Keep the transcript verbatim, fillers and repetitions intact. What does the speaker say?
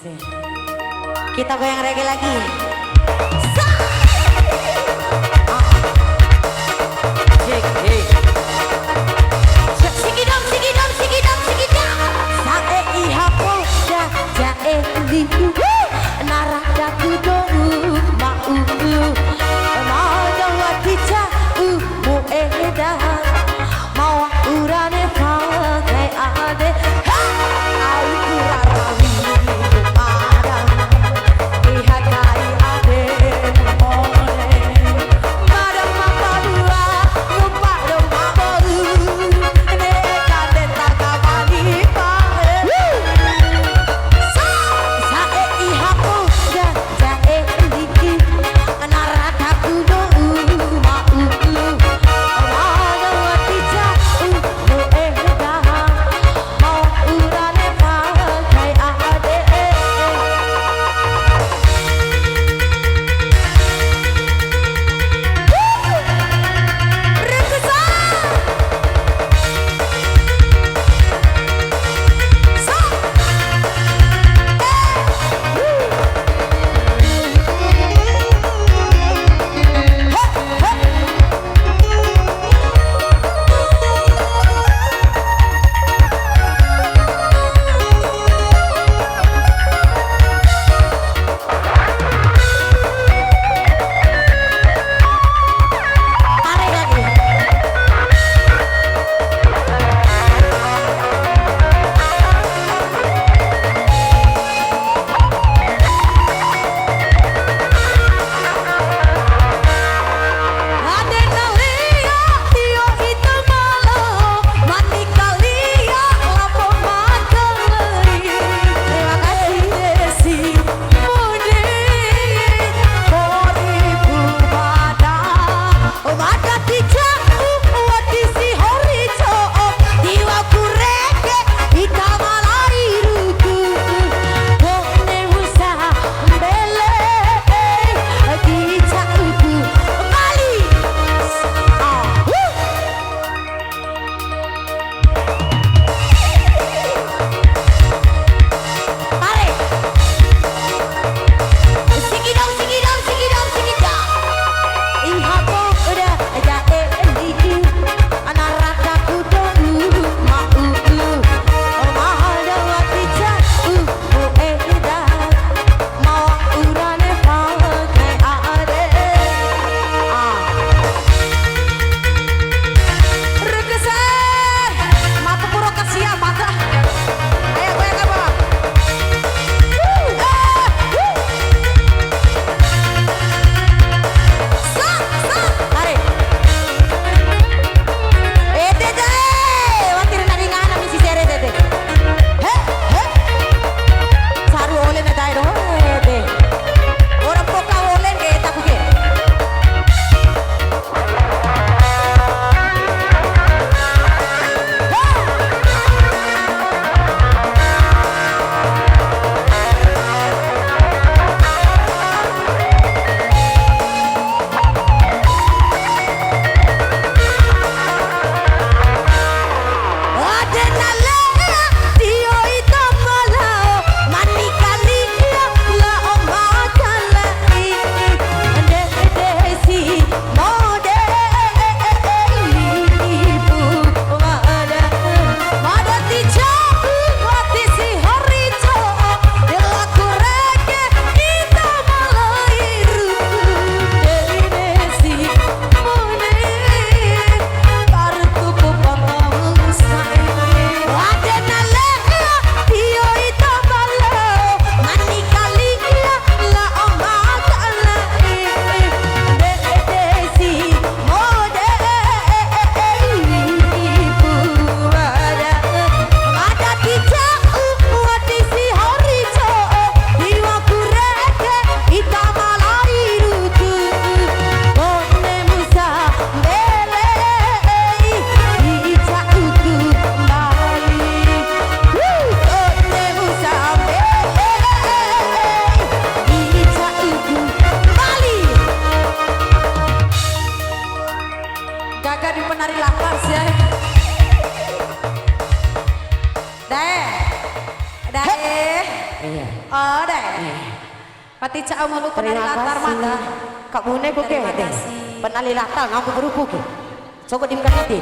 Kita goyang reggae lagi. Sa-, ah. Cek, eh. Cek, sigi dong, sigi dong, sigi dong, sigi dong. Sa'e iha polda, ja'e liu. Nara datu dou, ma'u. Mada wati ca'u, mu eda. Mawa urane fakae ade, ha! Au ku ra rawi pada, iha kai ade mole. Mada ma padua, ngupa do ma bou, ne kande ta kamani pae. Sa, sa'e Iya. Oh, deh. Iya. Pati ca'u mulu Terima penali latar kasih. Mada. Kak Bune ku ke. Terima kasih. Penali latar ngampu beruku ku. Coba dim kaniti.